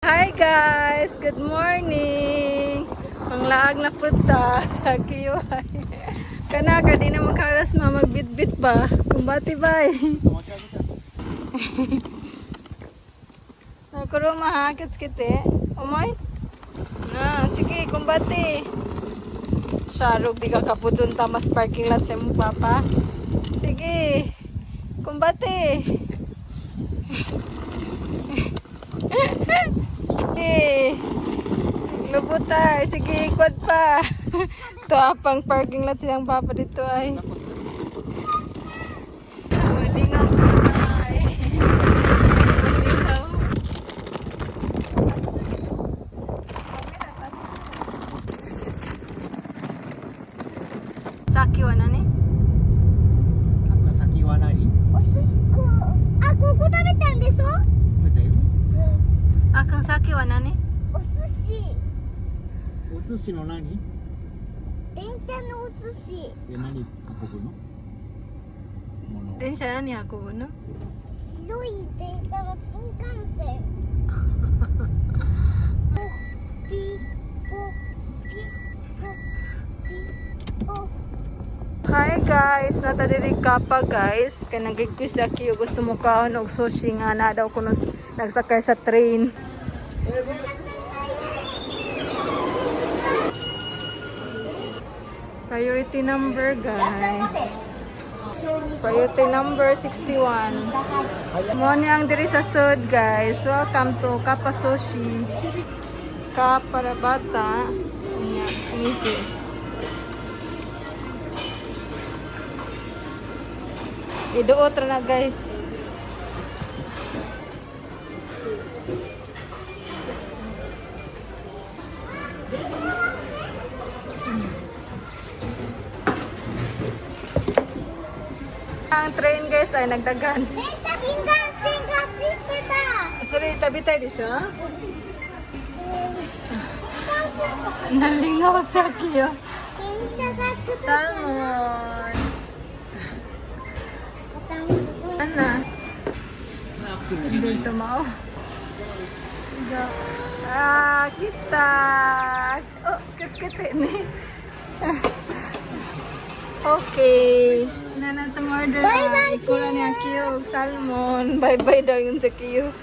Hi guys! Good morning! Panglaag na punta sa Kiyuhay. Kanaka, di naman karas ma, magbitbit ba? Kumbati ba eh? Nakuruma ha, kits kiti. Umoy? Na, sige, kumbati. Sharog, di ka kaputun tamas parking lot sa imong papa. Sige, kumbati. Sige. Lubutay. Sige, ikot pa. Ito apang parking lot siyang papa dito ay. Malingaw po tayo. Malingaw. Saki wa nani? 買った先は何？お寿司こあ、ここ食べたんでしょ？食べたよ。 あくん、さっきは何？お寿司。お寿司の何？電車のお寿司。で、何運ぶのもの？電車何運ぶの？白い電車の新幹線。ポピポピポピポ。 Hi guys, nata diri Kappa guys. Kay nag-request aki og gusto mo kaon og sushi nga na daw kuno nagsakay sa train. Priority number, guys. Priority number 61. Mo ni ang diri sa sud guys. Welcome to Kappa Sushi. Ka para bata. Unya, umisi. Iduot ra na guys. Ang train guys ay nagdagan. 電車新幹線が走ってた。 Sorry, tabi tayo di siya. Nalingaw sa kiyo. 電車が来る。 Salmon. Ana. Dito mao. Ah, kita. Oh, kit-kit ni. Okay. Nana itong order. Bye bye, Kura niya kiyo salmon. Bye bye daw yun sa kiyo.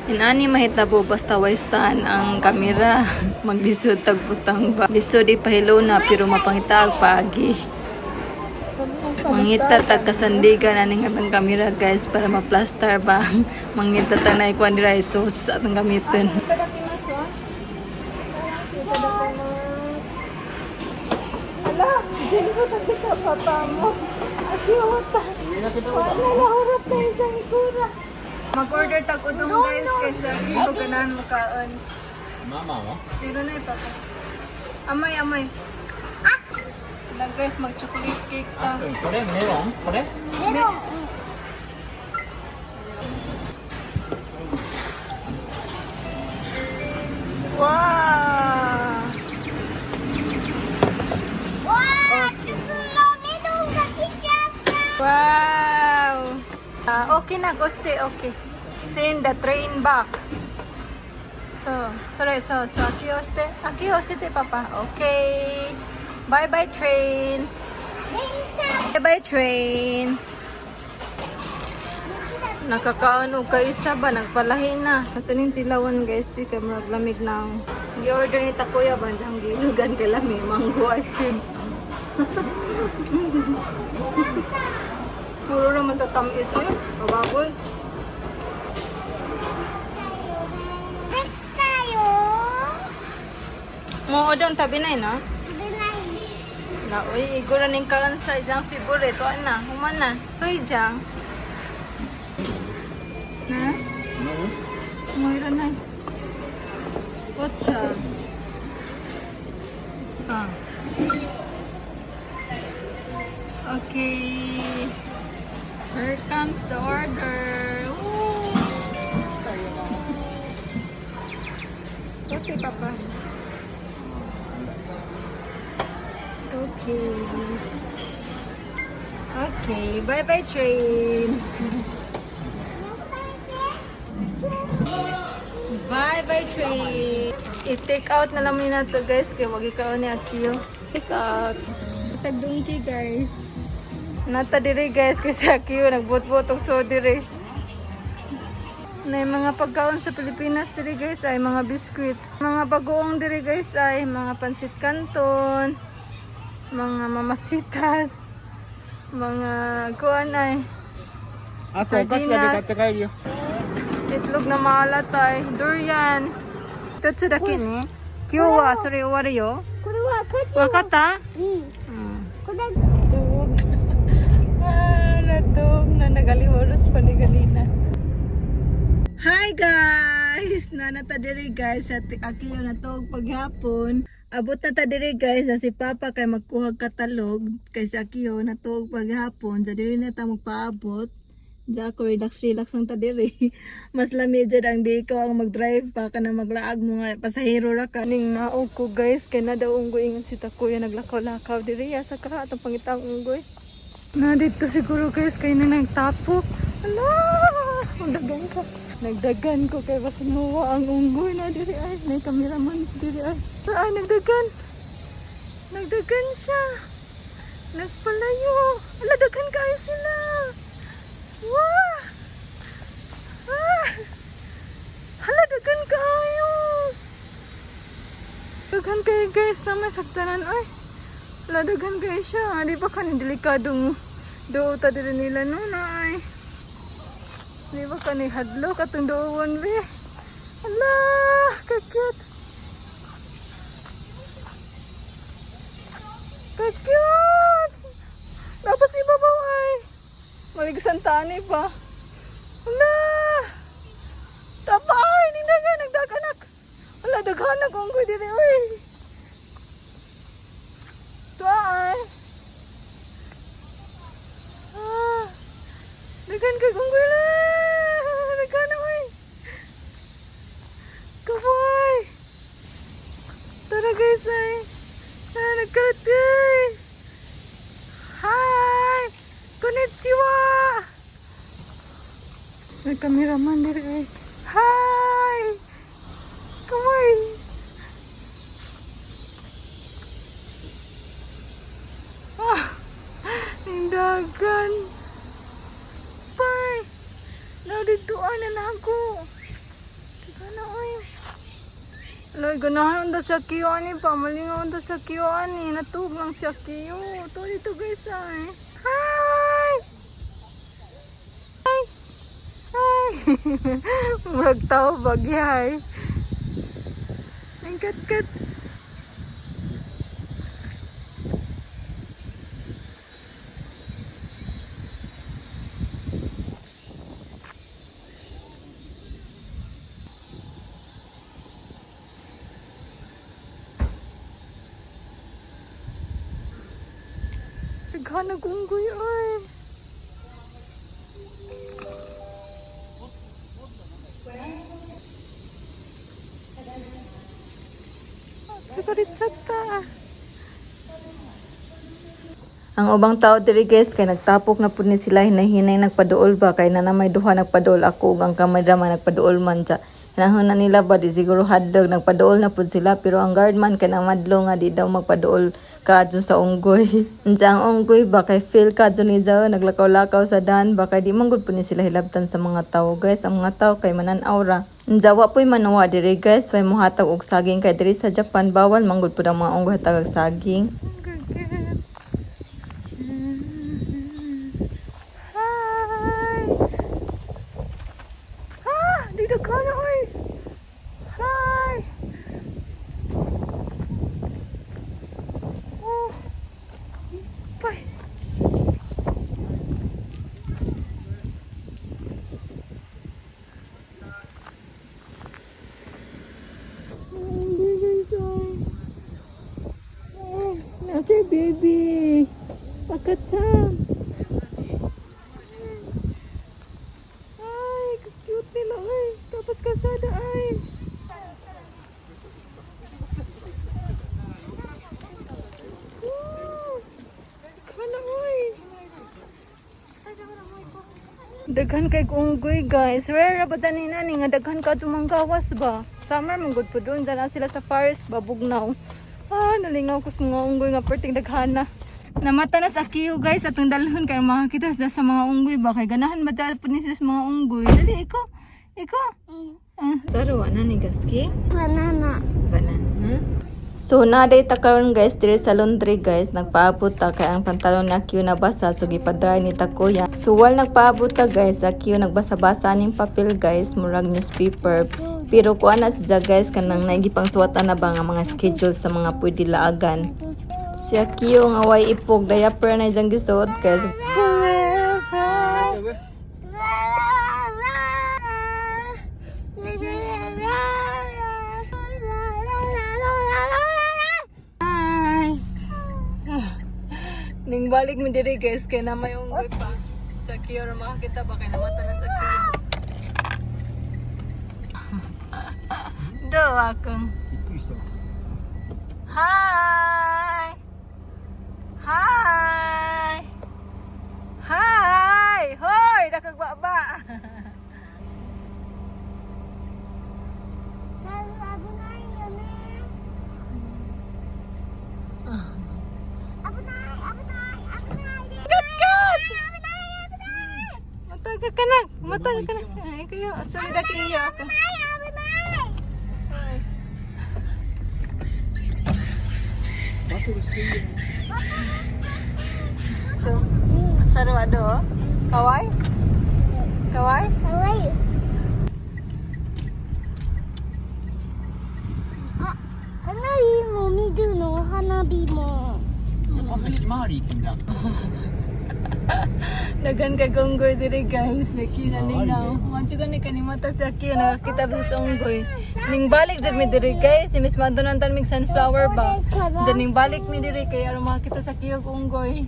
Inani mahitabo basta waistan ang kamera. Maglisod tagbutang ba. Lisod ipahilo na pero mapangitaag paagi. Mangita tag kasandigan aning atong kamera guys para ma-plaster ba. Mangita tag na ikuan dira sauce atong gamiton. Ala, dili ko tagita papa mo. Akiwata. Wala na hurat na isang ikura. Mag-order tag udong guys kaysa ko ganahan mo kaon. ママは？ Pero na papa. Amay, amay. Wala guys, mag-chocolate cake あ ta. これメロンこれ？メロン。 Wow! わあ、ちょっとメロンが来ちゃった。 Wow! Ah, okay na, Gusti, okay. Send the train back. So, sorry, so, akiyo shite. Akiyo shite, papa. Okay. Bye-bye, train. 電車。 Bye-bye, train. Nakakaon og kaisa ba, nagpalahi na. Ato ning tilawan guys, di kay murag lamig na. Gi-order ni Takuya ba ang gilugan kay lami mango ice cream. Puro naman tatamis ay, mababol. できたよ。 Mo odong tabi na no? 食べない。 Na oy, iguro ning kaon sa iyang favorite wa na, human na. Hoy jang. Na? Moira na. Otsa. Ah. Okay. Here comes the order. Woo! Okay, Papa. Okay. Okay. Bye-bye, train. Bye. Bye-bye tree. I-take out na lang muna to, guys, kay wag ikaw ni Akil. Take out. Tagdungki, guys. Nata dire, guys, kay si Akio nagbot-bot og so dire. Na yung mga pagkaon sa Pilipinas dire, guys, ay mga biskwit. Mga bagoong dire, guys, ay mga pansit canton, mga mamasitas, mga kuan ay あとお菓子だけ買って帰るよ。 Itlog na maalat ay durian. 一つだけね。今日はそれ終わるよ。これはカチわかった？うんうん。これ Tuog. Ah, natog na nagaliwaros pa ni ganina. Hi, guys! Nanata diri, guys, sa Akiyo natog paghapon. Abot na ta diri, guys, sa si Papa kay magkuha katalog kay si Akiyo natuog paghapon. Sa diri na ta magpaabot. Diya ako relax relax lang ta diri. Mas lami jud ang di ikaw ang mag-drive pa ka na maglaag mo nga pasahero ra ka. Ning naog ko, guys, kay na daw unggoy ingon si Takuya naglakaw-lakaw diri sa ka atong pangitang unggoy. Na dito siguro, guys, kay na nagtapok. Ala! Nagdagan ko. Nagdagan ko kay basta mawa ang unggoy na diri ay. May cameraman diri ay. Ay, nagdagan. Nagdagan siya. Nagpalayo. Ala, daghan kayo sila. Wah! Ah! Hala, daghan kayo. Daghan kayo, guys, na may saktanan ay. Hala, daghan kayo siya. Di ba kani delikadong duo ta diri nila no na ay. Di ba kani hadlok atong duon be. Hala, ka-cute. Ka-cute! Dapat ibabaw ay. Maligsan tani pa. Hala! Tapa ay, hindi na nagdaganak. Hala, daghanak ang diri oy. Tuwa ay. Ah, daghan kay unggoy la. Daghan oy. Kaboy. Tara, guys, ay. Ah, nagkalat guys. Hi! Konnichiwa! May cameraman diri ay. Hi! Kamay! Ah! Nindagan! Bye! Narituan na na ako. Teka na, oy. Loy, ganahan unta sa kiyo ani pa. Malingaw unta sa kiyo ani. Natug lang siya kiyo. Ito dito, guys, ay. Hi! Hi! Hi! Murag tao bagay. Ang kat-kat. Naghanag unggoy ay. Sakaritsata. Ang ubang tao diri, guys, kay nagtapok na pud ni sila hinay-hinay nagpaduol ba kay na may duha nagpaduol ako ug ang cameraman nagpaduol man sa hinahon na nila ba di siguro hotdog nagpaduol na pud sila, pero ang guardman kay namadlo nga di daw magpaduol kaadto sa unggoy. Unsa ang unggoy ba kay feel kaadto ni Jao naglakaw-lakaw sa dan ba kay di man gud pud ni sila hilabtan sa mga tawo, guys. Ang mga tawo kay manan-aw ra. Unsa wa po'y manuwa diri, guys, way mohatag og saging kay diri sa Japan bawal man gud pud ang mga unggoy hatag og saging. Hi! Ah! Dito ka na, oy! Hi! Oh! Bye! Oh, baby, sorry. Oh, nasa baby. Pakatang. Ay, cute nila ay. Dapat kasada ay. Wow! Kana oy. Daghan kay unggoy, guys. Rare ra ba tanin ani nga daghan ka tumanggawas ba? Summer man gud po doon dana sila sa forest babugnaw. Ah, nalingaw ko sa mga unggoy nga perting daghana. Namata na sa Akiyo, guys, atong dalhon kay makakita sila sa mga unggoy ba kay ganahan ba dyan po ni sila sa mga unggoy. Dali ikaw. Ikaw. Ah. Saruwa na ni Gaski. Banana. Banana. So na day ta karon, guys, diri sa laundry, guys, nagpaabot ta kay ang pantalon ni Akio nabasa, so gipa-dry ni ta kuya. So while nagpaabot ta, guys, Akio nagbasa-basa ning papel, guys, murag newspaper. Pero kuan na siya, guys, kanang naigipang suwatan na ba nga mga schedule sa mga pwede laagan. Si Akio nga way ipog, diaper na diyang gisuot, guys. Hi! Ning balik mi diri, guys, kay na may unggoy pa. Sa Kiyo ra makakita ba kay namata na sa Kiyo. Do akong. びっくりした。 Hi! Hi! Hi! Hoy, nakagbaba. Kat kat! Mataga ka na. Mataga ka na. Ay, kayo. Sorry, daki iyo ako. Ay. バトルしてるよ。 Ito. Saruado, oh. Kawai? Kawai? あ、花火も見るの花火も。じゃあ今度ひまわり行くんだ。 Dagan kay unggoy diri, guys. Laki na lingaw. Mancho gani kanimata si Akio nakakita ba sa unggoy. Ning balik jud mi diri, guys. Si Miss Madonan tan mig sunflower ba. Diyan ning balik mi diri kay aron makakita sa Akio og unggoy.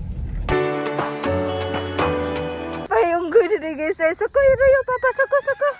Ay, unggoy diri, guys. Ay, suko royo papa, suko suko.